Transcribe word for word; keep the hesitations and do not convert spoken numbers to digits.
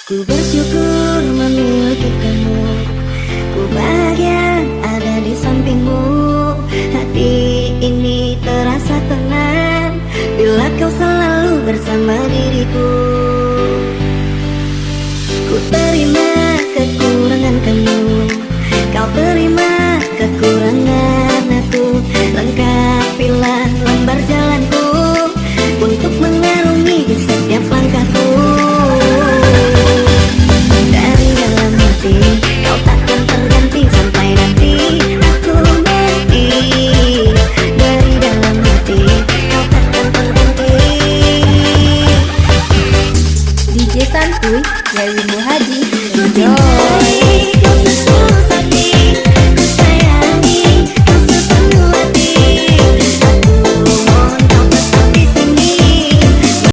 Ku bersyukur memiliki kamu. Ku bahagia ada di sampingmu. Hati ini terasa tenang bila kau selalu bersama diriku. Ku terima kekurangan kamu. Kau terima kekurangan aku. Lengkapilah lambar jalanku untuk mengarungi di setiap langkahku. Dari dalam hati, kau takkan terganti sampai nanti aku mati. Dari dalam hati, kau takkan terganti. D J Santuy dari Muhaji. Ku cinta